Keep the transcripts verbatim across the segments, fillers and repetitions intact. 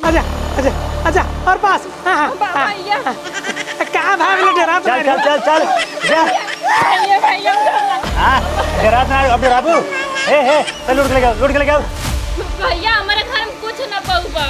आजा, आजा, आजा, और पास। हाँ, हाँ, बा-, हाँ, भैया। हाँ। कहाँ भाग लो, डरात चल, नहीं चल, रहो? चल, चल, जा। भैया, भैया, भैया। हाँ, डरात ना, अब डराबू। हे, हे, चल, लूट के लेके आओ, लूट के लेके आओ। भैया, हमारे घर में कुछ ना पाऊबा।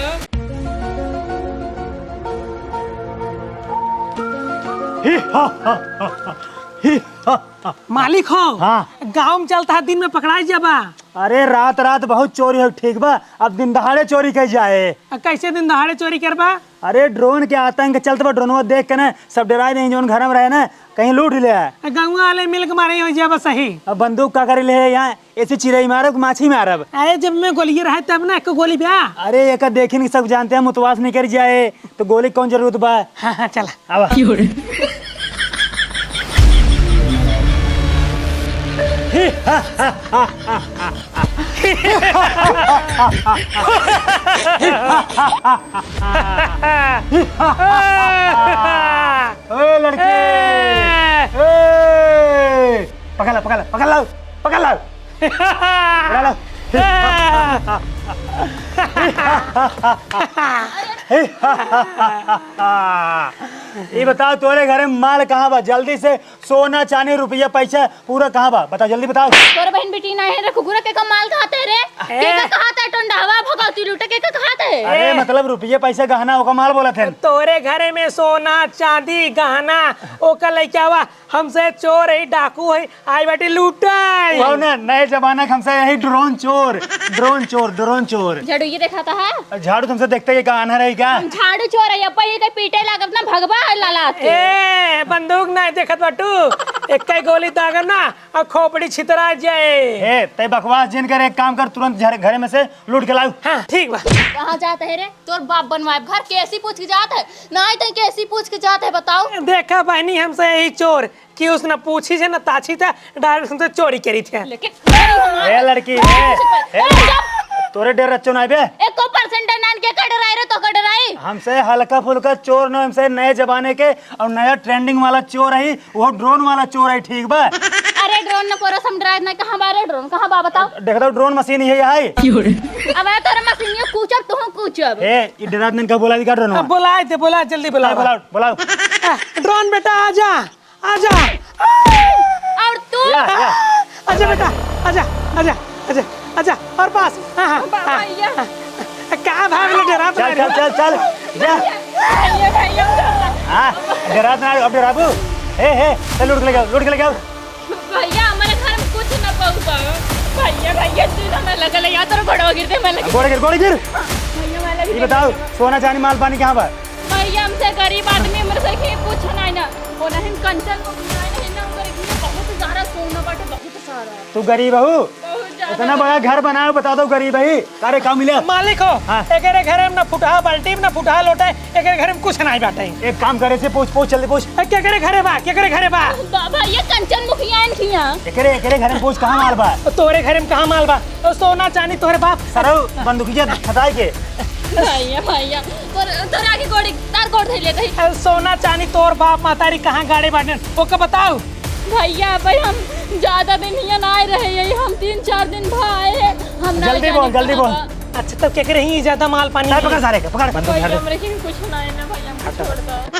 ही, हा, हा, हा, हा। ही, हा, हा। मालिक हो, हाँ। गाँव में चलता है, दिन में पकड़ाई जाबा। अरे, रात रात बहुत चोरी हो, ठीक बा? अब दिन दहाड़े चोरी कई जाए। आ, कैसे दिन दहाड़े चोरी करबा? अरे, ड्रोन के आतंक चलत बा, ड्रोनवा देख के ना सब डराए नहीं, जौन घर में रहे ना, कहीं लूट ले। आ, गौवा वाले मिल के मारे हो जाबा सही। अब बंदूक का करे ले यहाँ, ऐसे चिड़ई मारब कि माछी मारब? अरे, जब में गोलिये रहे तब ना, एक गोली बा। अरे, एक देखिन कि सब जानते हैं, मुतवास नहीं कर जाए, तो गोली कौन जरूरत बा? हाँ, हाँ, चला। आवा। ए लड़की! ए! ए! पकड़ ला, पकड़ ला, पकड़ ला, पकड़ ला। पकड़ ला। ये बताओ, तोरे घरे माल कहाँ बा? जल्दी से सोना, चानी, रुपया, पैसा पूरा कहाँ बा? बताओ, जल्दी बताओ। तोर बहन बेटी ना है रे, कुकुरा के का माल कहाँ ते रे? ए। के का कहाँ ते टंडहवा भगवती लूटे के का कहाँ ते? अरे, ए। मतलब रुपया, पैसा, गहना, ओका माल बोलत है। तोरे घरे में सोना, चांदी, गहना, ओका लइका बा, हमसे चोर है, डाकू है, आई बाटी लूटे। वो ना, नए जमाना के हमसे यही ड्रोन चोर, ड्रोन चोर, ड्रोन चोर। झाड़ू ये देखाता है? झाड़ू तुमसे देखते कि का आन्हर है क्या? हम झाड़ू चोर है, अपन ये कहीं पीटे लागत ना, भगवा है लाला के। ए, बंदूक नहीं देखत बाटू, एक कई गोली दागब ना, और खोपड़ी छितरा जाए। ए, तै बकवास जिन कर, एक काम कर, तुरंत घर, घरे में से लूट के लाओ। हाँ, ठीक बा। कहाँ जात है रे? तोर बाप बनवाए घर, केसी पूछ के जात है? नहीं तो केसी पूछ के जात है, बताओ। देखा बहनी, हमसे यही चोर, कि उसने पूछी थे ना ताछी थे, direct हमसे चोरी करी थे। लेकिन ए लड़की, ए, ए, ए, चुप। तोरे डर रच्चो ना बे। एको percent डर नान के का डराई रे, तो का डराई? हमसे हल्का फुल्का चोर न, हमसे नए जमाने के और नया trending वाला चोर है, वो ड्रोन वाला चोर है, ठीक बा? अरे ड्रोन न पोरस हम डराए ना, कहाँ बा रे ड्रोन, कहाँ बा बताओ? देख दो ड्रोन मशीन ही है। अबे तोरे मशीन ये कूचब, तू कूचब। ए, ये डरात नन का बोला दी का ड्रोन अब वाला? बोलाए थे, बोला, जल्दी बोला। बुलाओ, बुलाओ। आ, ड्रोन बेटा आजा। आजा। और तू? या, या। आजा बेटा, आजा, आजा, आजा, आजा, और पास। हाँ, हाँ, बा-, हाँ, भैया। हाँ। कहाँ भाग ले डरात चल, नहीं चल, रहो? चल, चल, जा। भैया, भैया, भैया। हाँ, डरात ना, अब डराबू। हे, हे, चल, लूट के ले जाओ, लूट के ले जाओ। भैया, हमारे घर में कुछ ना पाऊबा। भैया, भैया, तू ना मैं लगल है, या तोर गोड़वा गिरते मैं लगे। गोड़ गिर, गोड़ गिर। भैया, मैं लगे ये बताओ, सोना चांदी माल पानी कहाँ बा? भैया, हमसे गरीब आदमी, हमरे से के कुछ नहीं ना। वो नहीं कंचन मुखिया है ना, हमरे के बहुत सारा सोना बाटे, बहुत सारा। तू गरीब हऊ? बहुत ज्यादा। इतना बड़ा घर बनाए, बता दो गरीब है। का रे, का मिले? मालिक हो, हाँ। एकरे घरे में ना फुटहा बाल्टी में ना फुटहा लोटा है, एकरे घरे में कुछ नहीं बाटे। एक काम करे से पूछ, पूछ, जल्दी पूछ। ए, केकरे घरे बा, केकरे घरे बा? बा-, भैया, कंचन मुखिया इनकी यहाँ। एकरे, एकरे घरे में पूछ, कहाँ माल बा? तोरे घरे में कहाँ माल बा? ओ, सोना चांदी तोहरे बाप। सरऊ, बंदूकिया फटाए के। भैया, भैया, तोर, तोर आगे गोड़ी, तार गोड़ धइले रही। अरे सोना चांदी तोर बाप महतारी कहाँ गाड़े बाटेन, ओका बताओ। भैया, भाई हम ज्यादा दिन हियाँ ना आए रहे, यही हम तीन चार दिन भा आए हैं। हम ना जल्दी जाने बोल, जल्दी कहाँ बोल। बा। अच्छा, तो केकरे ही ज्यादा माल पानी सारे है? पकड़, सारे के पकड़। बंदूक भैया, झाड़ दे। हमरे के कुछ ना है ना, भैया, हमको छोड़ दो।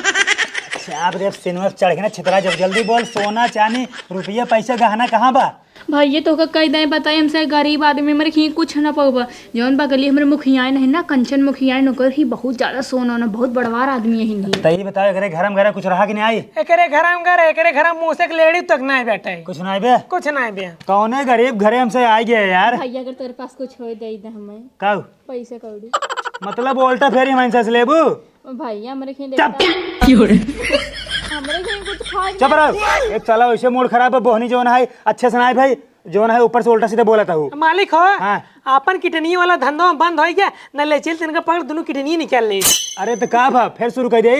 अच्छा, आप जब सिनेमा चढ़ के ना छितरा, जब जल्दी बोल, सोना, चांदी, रुपया, पैसा, गहना कहाँ बा? भैया, तोहका कई दाईं बताई, हमसे गरीब आदमी, हमरे खीं कुछ ना पउबा। जौन बगली हमरे मुखियाइन है ना, कंचन मुखियाइन, ओकर ही बहुत ज्यादा सोना ओना, बहुत बड़वार आदमी है हिंदी। त ई बताओ, एकरे घरम घरे कुछ रहा कि नाई? एकरे घरम घरे, एकरे घरम मुँह से एक लेड़ी तक नाई बैठे। कुछ नाई बे? कुछ नाई बे। कौने गरीब घरे हमसे आई गए यार? भैया, अगर तोरे पास कुछ होए, दे दे हमें। काऊ? पैसा कौड़ी। मतलब उल्टा फेरी हमसे लेबू? भैया, हमरे खीं चुप! देखता। हमरे खीं कुछ खाए चुप रहो। ए, चला, वैसे मूड खराब है, बोहनी जौन है, अच्छे से ना है भाई, जौन है ऊपर से उल्टा सीधा बोलत हऊ। मालिक हो, हाँ। आपन किडनी वाला धंधो बंद होइ गया, न ले चल तिनका पकड़, दुनू किडनी निकाल ले। अरे तो का भा, फिर शुरू कर दे?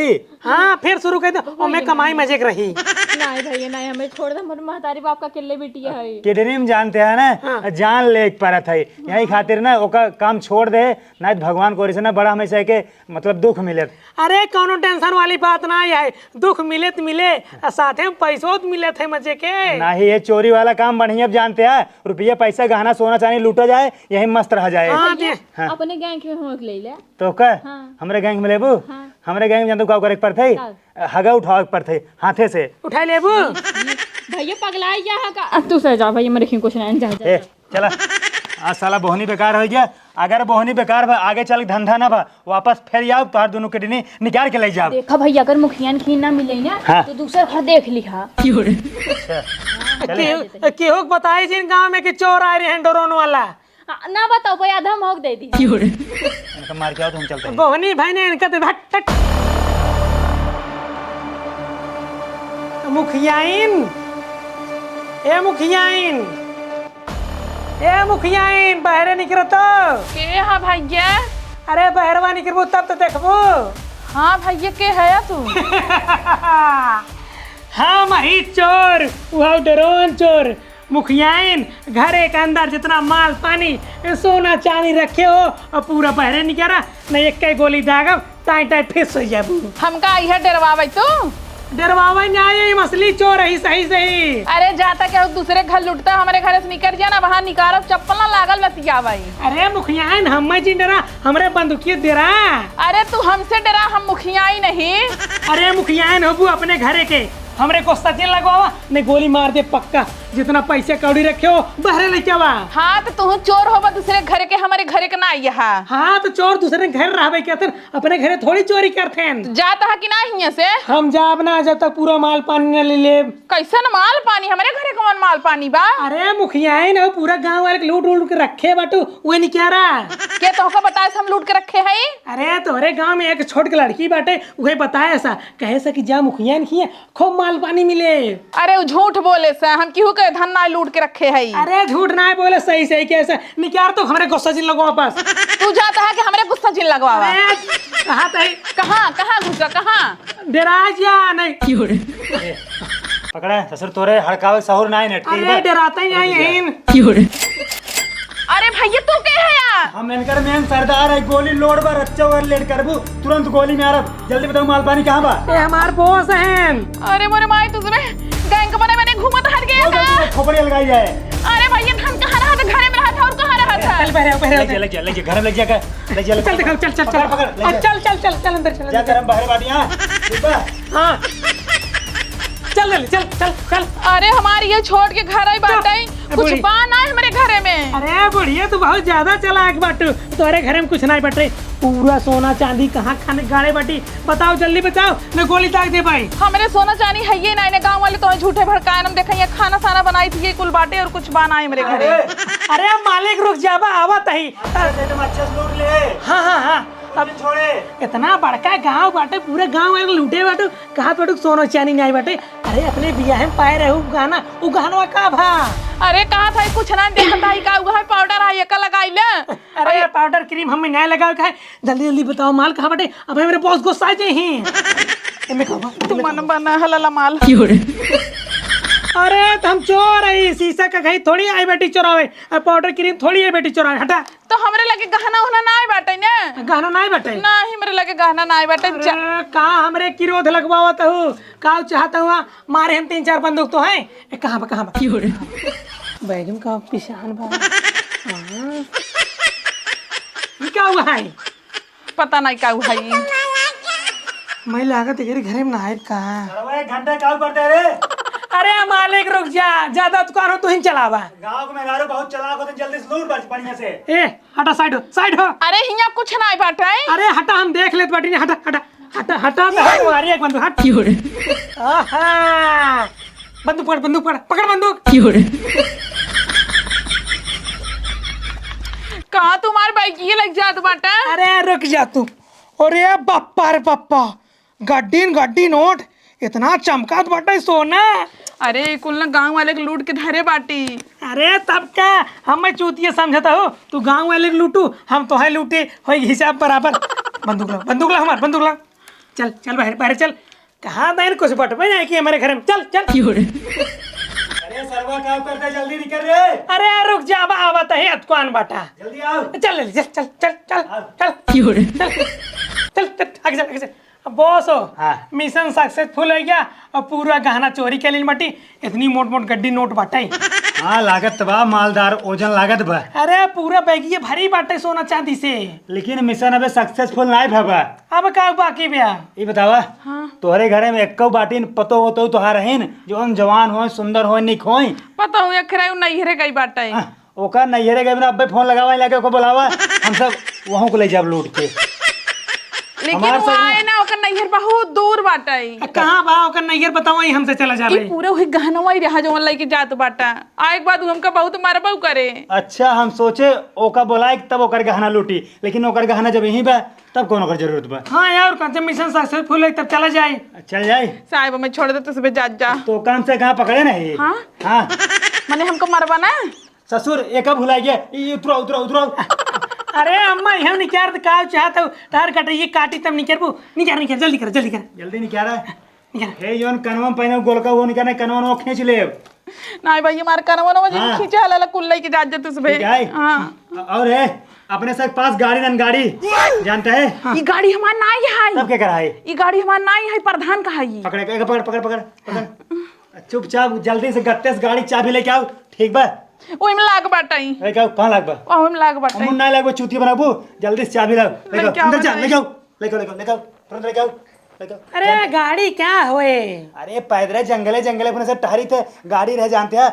हाँ, फिर शुरू कर दे, ओमे कमाई मजे के रही। नहीं भैया, नहीं, हमें छोड़ दे, हमारे महतारी बाप का अकेले बिटिया है। किडनी में जानते हैं ना, हाँ। जान ले एक परत है, यही खातिर ना ओका काम छोड़ दे, नहीं तो भगवान को से ना बड़ा हमेशा के मतलब दुख मिले। अरे कौनो टेंशन वाली बात ना है, दुख मिले तो मिले, आ साथे में पैसो तो मिले थे मजे के। नहीं, ये चोरी वाला काम बढ़िया जानते हैं, रुपया पैसा गहना सोना चांदी लूटा जाए, यही मस्त रह जाए। हाँ, भैया, दे। हाँ। अपने गैंग में हम ले ले। तो का? हाँ। हमरे गैंग में लेबू? हाँ। हमरे गैंग में जानते का करे के पड़ते? का? हगा उठावे के पड़ते, हाथे से। उठाई लेबू? भैया पगलाई गया है का? अब तू सह जा भैया, मेरे क्यों कुछ नहीं, जा, जा, ए, जा। चला। आज साला बोहनी बेकार हो गया। अगर बोहनी बेकार भा, आगे चल के धंधा ना भा, वापस फेर आओ, तोहार दोनों किडनी निकाल के ले जाओ। देखा भैया, अगर मुखियाइन खीन ना मिले ना, हाँ। तो दूसरा घर देख लिहा। अच्छा, चले। केहू, केहू के बताई जिन गांव में कि चोर आए रहे हैं ड्रोन वाला। आ, ना बताओ भाई, आधा हम हक दे दी। इनका मार के आओ तो हम चलते हैं। बोहनी भाई ने इनका दे भट, हट। मुखियाइन, ए मुखियाइन, ए मुखियाइन, बहरे निकरो तो। के हा भैया? अरे बहरवा निकरबू तब तो देखबू। हाँ भैया, के है तू? हम ही चोर, वह ड्रोन चोर। मुखियाइन, घरे के अंदर जितना माल पानी, सोना चांदी रखे हो, और पूरा बहरे निकारा, नहीं एक कई गोली दागब, टाई टाई फिस हो जाबू। हमका इहे डरवावे तू? डरवावे ना, ये असली चोर है, सही सही। अरे जाता क्या दूसरे घर लुटता, हमारे घर से निकल जा ना, वहाँ निकालो चप्पल ना लागल बतियावे। अरे मुखियाइन, हम जिन डरा, हमरे बंदूकिये डेरा। अरे तू हमसे डरा, हम मुखियाइन ही। अरे मुखियाइन होबू अपने घरे के, हमरे गुस्सा जिन लगवावा, नहीं गोली मार दे पक्का। जितना पैसे कौड़ी रखे हो, बहरे लेके आवा। हाँ, तो तू चोर होबा दूसरे घरे के, हमारे घरे के ना आइया हा। हाँ, तो चोर दूसरे घर रहबे करते, अपने घरे थोड़ी चोरी करते हैं। जाता है कि ना हियाँ से? हम जाब ना, जब तक पूरा माल पानी न ले लेब। कैसन माल पानी? हमारे घरे कौन माल पानी बा? अरे मुखियाइन, पूरा गांव वाले के लूट उलूट के रखे बाटू, वो नहीं क्या रहा? के तोहका बताए से हम लूट के रखे हई? अरे तोहरे गांव में एक छोट के लड़की बाटे, उहे बताए सा, कहे सा कि जा मुखियाइन खिए, खूब माल पानी मिले। अरे उ झूठ बोले से, हम केहू के धन ना लूट के रखे हई। अरे झूठ ना बोले, सही सही कहे से, निकार तो हमरे गुस्सा जिन लगवा बस। तू जाता है कि हमरे गुस्सा जिन लगवावा? अरे कहा तई? कहाँ, कहाँ घुसा, कहाँ? डेरा जा नहीं। ए, पकड़ा है, ससुर तोरे हड़कावे सहूर ना है नेट, अरे बा? डेराता ही नहीं है। अरे भैया, तू के है यार? हम इनकर मेन सरदार है, गोली लोड बा, रच्चा ओवर लेट करबू, तुरंत गोली मारब। जल्दी बताओ, माल पानी कहाँ बा? ये हमार बॉस हैं। अरे मोरे माई, तुझमें गैंग बने बने घूमत हट गया ओ, का? जल्दी खोपड़ी लगाई जाए। अरे भैया, धन कहाँ रहा था? घरे में रहा था और कहाँ रहा था? चल, पहले, पहले, ले जा, ले जा, ले जा, घर में ले जा, ले जा, ले चल, जा। दिखाओ, चल, चल, चल। पकड़, पकड़, ले आ, जा। चल, चल, चल, चल, अंदर चल, जा, अंदर चल। गरम बाहर बाटी, हाँ, ठीक बा? हाँ। चल, चल, चल, चल, चल। अरे, हमार ये छोट के घर ही चल, बाटे, ए, कुछ बूढ़ी। बा ना हमरे घरे में। अरे, बुढ़िया, तू बहुत ज्यादा चालाक बाटू। तोहरे घरे में कुछ नहीं बाटे। पूरा सोना चांदी कहाँ खाने गाड़े बाटी? बताओ, जल्दी बताओ, मैं गोली दाग दे भाई। हमरे सोना चांदी है ये नहीं, ने गाँव वाले तो झूठे भड़काए, हम देखे ये खाना साना बनाई थी, ये कुल बाटे और कुछ बा ना हमरे घरे। अरे, अरे, मालिक रुक जाबा, आवत ही। अच्छा से तुम अच्छा से लूट ले। हाँ, हाँ, हाँ। अब छोड़े। इतना बड़का गांव बाटे, पूरे गांव में लूटे बाटे, कहाँ पे सोना चांदी नहीं बाटे। अरे अपने बियाह में पाए रहे उ गहना, उ गहनवा का भा? अरे कहा था कुछ ना देखता ही का, वह पाउडर है, एका लगाई ले। अरे अरे पाउडर क्रीम हमें नहीं लगावे का है, जल्दी जल्दी बताओ माल कहाँ बाटे, अब मेरे बॉस गुस्सा जाए हैं। एमे का बा? तू मन बना हलला माल। अरे तो हम चोर है, शीशा का घड़ी थोड़ी आई बाटी चोरावे, अब पाउडर क्रीम थोड़ी आई बाटी चोरावे, हटा। तो हमरे लगे गहना उहना नाय बाटे ने? गहना नाय बाटे? नाही, हमरे लगे गहना नाय बाटे। अरे, जा- का हमरे किरोध लगवावत हऊ? का चाहत हऊ? मारे हम तीन चार बंदूक तो हैं। ए, कहाँ बा, कहाँ बा? बैग में का पिसान बा? हाँ। ई का हुआ है? पता नहीं का हुआ है। मैं लागत एकरे घरे में ना आइब का? अरे, एक घंटा का ऊपर दे रे। अरे मालिक रुक जा, ज्यादा दुकान हो तू ही चलावा। गाँव के मेहरारू बहुत चालाक होते, जल्दी से लूट बच बढ़िया से। ए, हटा, साइड हो, साइड हो। अरे हियाँ कुछ नहीं बाटे। अरे हटा, हम देख लेत बाटी, हटा, हटा, हटा, हटा, तो हट मारी एक बंदूक, हट। आहा, बंदूक पकड़, बंदूक पकड़, पकड़ बंदूक। कहाँ तुम्हार बाइक ये लग जात बाटे? अरे रुक जा तू। अरे बप्पा रे बप्पा, गड्डी न गड्डी नोट, इतना चमकात बाटे सोना। अरे, ई कुल ना गाँव वाले के लूट के धरे बाटी। अरे, तब का, हमें चूतिया समझत हो? तू गाँव वाले के लूटू, हम तोहे लूटे, होई हिसाब बराबर। बंदूक ला, बंदूक ला हमार, बंदूक ला। चल, चल बाहर, बाहर चल। कहाँ देन कुछ बटबे नहीं कि हमरे घर में। चल, चल। अरे सरवा, का करता, जल्दी निकल रे। अरे रुक जा, आवा, आवा, तही अतकुआन बाटा। जल्दी आओ। चल, चल, चल, चल, चल, चल, आओ। चल। चल, चल, चल, आगे चल, आगे चल। अब बॉस हो, हाँ। Mission successful होइ गया। अब पूरा गहना चोरी कइ लेन बाटी। इतनी मोट मोट गड्डी नोट बाटे। हाँ, लागत बा, मालदार ओजन लागत बा। अरे, पूरा बैगिये भरी बाटे सोना चांदी से। लेकिन mission अबे successful नाहीं भवा। अब का बाकी बा? ई बतावा, हाँ। तोहरे घरे में एक्को बाटिन पतोह वतोह तोहार हइन, जौन जवान होय, सुंदर होय, निक होय? पतोह एकरे नैहरे गई बाटे। हाँ, ओकर नैहरे गए बिना अब्बे फोन लगावा, लाके ओको बुलावा, हम सब वहूँ को ले जाब लूट के। लेकिन हमार वो सब आए ना, ओकर नैहर बहुत दूर बाटे। आ, कहाँ बा ओकर नैहर, बतावा, ही हमसे चला जाबे। ई पूरा वही गहनवा ही रहा, जवन लेके जात बाटा। आए के बाद उ हमका बहुत मारबो करे। अच्छा, हम सोचे ओका बुलाए तब ओकर गहना लूटी, लेकिन ओकर गहना जब यहीं बा, तब कौन ओकर जरूरत बा? हाँ यार, का जब mission successful है तब चला जाए। चल जाए। साहेब, हमें छोड़ दे, तू सबे जात जा। तो काम से कहाँ पकड़े नहीं? हाँ? हाँ। मने हमको मरबा ना? ससुर, एका भुलाइ गया। ई उतरो, उतरो, उतरो। अरे अम्मा, यहाँ निकार त का चाहत हो? तार कटे, ये काटी तब निकरबू। निकार, निकार, जल्दी कर, जल्दी कर। जल्दी निकारा। निकार। हे, योन कनवा में पहने गोलका वो निकारा, कनवा में वो खींच ले। नाहीं भाई, हमार कनवा में हाँ। खींचे हला, कुल लेके जात जा तू सबे। ठीक है। हाँ। और है, अपने सर पास गाड़ी नन गाड़ी, जानते हैं? हाँ। ई गाड़ी हमार नाहीं है। तब के करा है? ई गाड़ी हमार नाहीं है, प्रधान का है ई। पकड़े, पकड़, पकड़, पकड़, पकड़। चुपचाप जल्दी से गत्ते से गाड़ी चाबी लेके आओ, ठीक बा? ओहिमे लाग बाटई। ए, का, कहाँ लाग बा? ओहिमे लाग बाटई। अमुन ना लाग बा, चूतिया बनाबू, जल्दी से चाबी लाओ। लेके आओ, अंदर जा, लेके आओ, लेके आओ, लेके आओ, लेके आओ, तुरंत लेके आओ, लेके आओ। अरे, गाड़ी क्या होए? अरे, पैदल जंगले, जंगले अपने से टहरी थे, गाड़ी रह जानते हैं,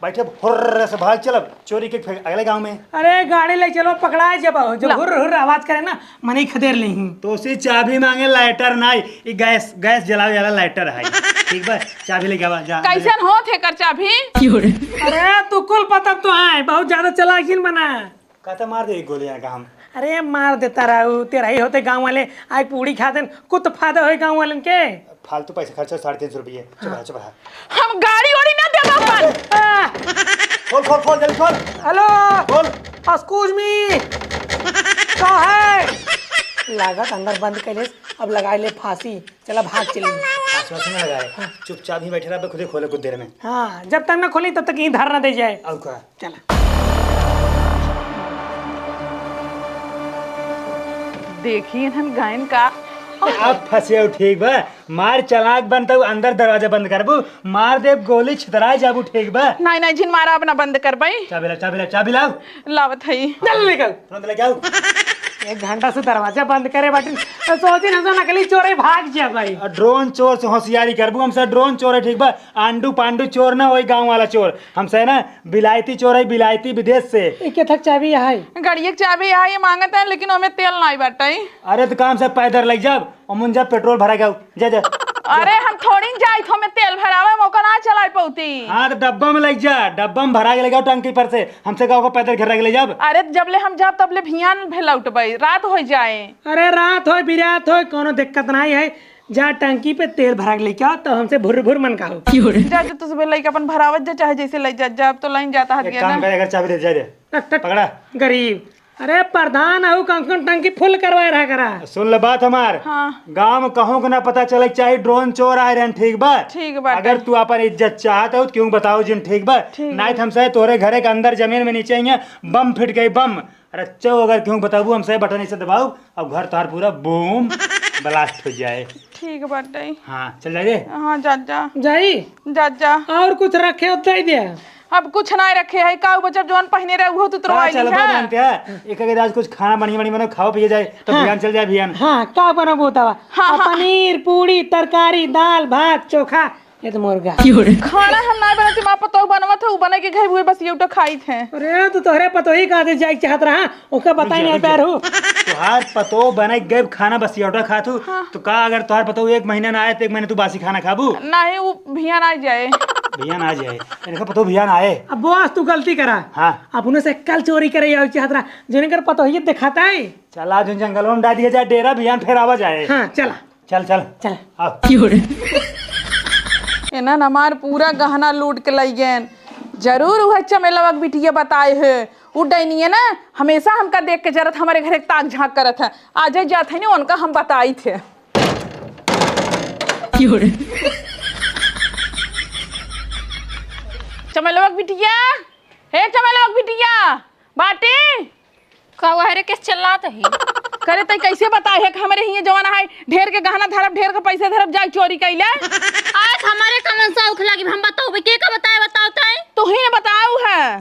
बैठे हुर्र से भाग चलब, चोरी के फेंक अगले गाँव में। अरे, गाड़ी ले चलो, पकड़ा जब, जब ला। हुर्र, हुर्र आवाज करे ना, मनई खदेर लेही। तो उसी चाबी मांगे, lighter नाई, ई गैस, गैस जलावे वाला lighter है। ठीक बा, चाबी लेके आवा, जा। कैसन होत है कर चाबी? अरे, तू कुल पता तो है, बहुत ज्यादा चालाक जिन बना। कहता मार दे एक गोली यहाँ का हम। अरे, मार देता रहू, तेरा ही होते गाँव वाले, आज पूड़ी खा देन, कुछ फायदा होए गाँव वालन के? फालतू पैसा खर्चा, साढ़े तीन सौ रुपये। चुप रहा, चुप रहा। हम गाड़ी ओड़ी ना देबो अपन। आ! खोल, खोल, खोल, जल्दी खोल। Hello। खोल। Excuse me। का है? लागत अंदर बंद कैले, अब लगाए ले फांसी। चला भाग चली। फांसी वासी ना लगाए। हाँ। चुपचाप ही बैठे रह, खुदे खोले कुछ देर में। हाँ, जब तक ना खोली तब तक यहीं धरना दे जाए। और का? चला। देखी इन्हन गायन का। अब फंसे हो, ठीक बा? मार चालाक बनता हूँ, अंदर दरवाजा बंद करबू, मार देब गोली, छितरा जाबू, ठीक बा? नहीं, नहीं, जिन मारा अपना बंद कर भाई। चाबी ला, चाबी ला, चाबी लाओ। लावत है। चल निकल। तुरंत लेके आओ। एक घंटा से दरवाजा बंद करे बाटिन, तो सोचिन हम नकली चोर है, भाग जा भाई। और drone चोर से होशियारी करबू, हमसे drone चोर है, ठीक बा? आंडू पांडू चोर ना होई, गाँव वाला चोर। हमसे ना बिलायती चोर है, बिलायती विदेश से। एक थक चाबी है। गाड़िया के चाबी है, ये मांगत है, लेकिन हमें तेल नहीं बाटे। अरे तो काम से पैदल लग जाब, अमुन जा पेट्रोल भरा के आऊ। जा, जा। अरे हम थोड़ी न जाई थो में तेल भरावे, मौका ना चलाए पौती। हाँ तो डब्बा में लग जा, डब्बा में भरा के ले जाओ टंकी पर से। हमसे का ओका पैदल घेरा के ले जाब? अरे जब ले हम जाब तब ले भियान भे लौटबे, रात हो जाए। अरे रात होय बिरात होय, कोनो दिक्कत नहीं है। जा टंकी पे तेल भरा के लेके आओ, तब हमसे भुर भुर मन का हो। जा, जा, तू सबे लइका अपन भरावत जा, चाहे जैसे ले जा, जा, अब तो लाइन जाता हट एक गया काम ना। करे, अगर चाबी दे, जा दे। टक, टक। पकड़ा। गरीब। अरे प्रधान आहू, कम से कम टंकी full करवाए रहा करा। सुन ले बात हमार। हाँ। गाँव में कहूँ के ना पता चले के चाही drone चोर आए रहन, ठीक बा? ठीक बाटे। अगर तू अपन इज्जत चाहत हो तो क्यों बताओ जिन, ठीक बा? ठीक नहीं बा। तो हमसे तोरे घरे के अंदर जमीन में नीचे ही बम फिट गई, बम। अरे चो, अगर क्यों बताबू हमसे, बटन ऐसे दबाओ, अब घर तार पूरा boom blast हो जाए। ठीक बाटे। हाँ, चल जाए रे। हाँ, जा, जा। जाई? जा, जा। और कुछ रखे हो तो दे दे। अब कुछ नहीं रखे है, का बचब जौन पहिने रहे उहो तो का तुरवाई चल ली बा है। जानते हैं? एक अगर आज कुछ खाना बढ़िया बढ़िया बनो, खाओ पिए जाए, तो हाँ। भियान चल जाए भियान। हाँ, का बनबो तवा? हाँ, आ, हाँ। पनीर, पूड़ी, तरकारी, दाल, भात, चोखा, ये तो मुर्गा। खाना हम नहीं बनाते, माँ पतोह बनवत है, उ बने के घर हुए बस ये उठा खाई थे। अरे, तो तोहरे पतोही का दे जाए चाहत रहा, ओका बताई नहीं रुक जा, रुक जा। प्यार हो। तुहार पतोह बने के गए खाना बस ये उठा खात हूँ, हाँ। तो का अगर तुहार पतोह एक महीना ना आए तो एक महीने तू बासी खाना खाबू? नहीं, वो भियान आ जाए। भियान आ जाए। इनका पतोह भियान आए। अब बॉस, तू गलती करा। हाँ। अपने से कल चोरी करे आओ चाहत रहा, जिनकर पतोहिए दिखाता है। चला, जो जंगलों में डाल दिया जाए डेरा, भियान फेर आवा जाए। हाँ, चला। चल, चल। चल। आओ। इन्हन हमार पूरा गहना लूट के लइ गएन। जरूर उहे चमेलवा के बिटिया बताए है। उ डैनिया ना, हमेशा हमका देख के जरत हमरे घरे ताक झांक करत है। आजे जात है नी, उनका हम बताई थे। चमेलवा के बिटिया, हे चमेलवा के बिटिया, बाटी। का हुआ है रे, किस चिल्लात है? करे तई कैसे बताए है कि हमरे हिये जवान है, ढेर के गहना धरब, ढेर के पैसे धरब, जाए चोरी कैले। आज हमरे कमन शौक लागी, हम बताओ बे, के का बताए, बताओ तई? तू ही न बताऊ है।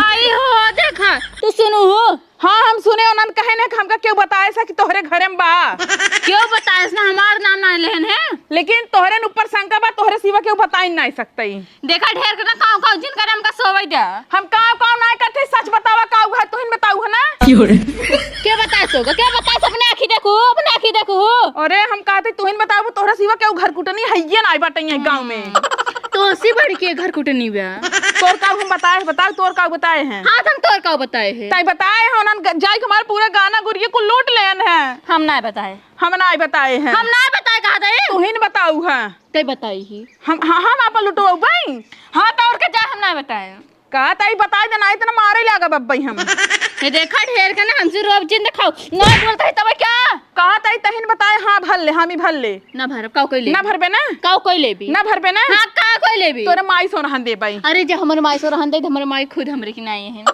आई हो, देखा, तू सुनू हो। हाँ, हम सुने, उन्हन कहे न कि हमका केहू बताए सा कि तोहरे घरे में बा। केहू बताए सा, हमार नाम ना लेहन है। लेकिन तोहरे न ऊपर शंका बा, तोहरे सिवा केहू बताई नाहीं सकतई। देखा, ढेर के ना काव काव जिन करे हमका सोवई दे। हम काव काव नाहीं करते, सच बतावा, काव है, तुहिन बताऊ है ना? के बताए सोगा, के बताए, अपने आँखी देखू, अपने आँखी देखू। अरे, हम कहते तुहिन बताऊ, तोहरे सिवा केहू घर कुटनी है ये नाहीं बाटे ये गाँव में। तो सी बड़ी के घर कुटनी बा। तोर काव हम बताए, बताओ, तोर काव बताए हैं? हाँ, हम तोर काव बताए हैं। ताई बताए हैं, उन्हन ग-, जाए के हमारे पूरा गाना गुरिया को लूट लेन है। हम नाहीं बताए। हम नाहीं बताए हैं। हम नाहीं बताए, कहा दे। तुहिन बताऊ है। तै बताई ही। हम, हाँ, हम आपन लुटवाऊ बई। हाँ, तो और के जा, हम नाहीं बताए। का ताई बताए दे, नाहीं त ना मारे लागा बब्बई हम। ये देखा, ढेर के ना हमसे रोब जिन दिखाओ। ना बोलता है तब क्या? कहा ताई तहिन बताए, हाँ भर ले, हामी भर ले। ना भरब, काव कोई लेबी? ना भरबे ना? काव कोई लेबी? ना भरबे ना? हाँ, काव कोई लेबी? तोरे माई सोरहन देबई। अरे, जब हमरे माई सोरहन दे, तो हमरे माई खुद हमरे की नाहीं है।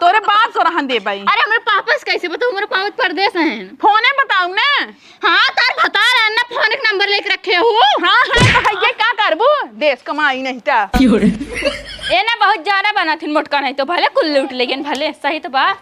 तोरे बाप सोरहन देबई। अरे, हमरे पापा से कैसे बताऊ, हमरे पापा परदेस हैं। फोने बताऊ ना। हाँ, तार भतार है ना, फोन के नंबर लेके रखे हो। हाँ, हाँ, तो है ये का करबू? देश कमाई नहीं ता। ए ना, बहुत ज्यादा बनाथिन मोटका, नहीं तो भले कुल लूट लेकिन भले सही तो बा।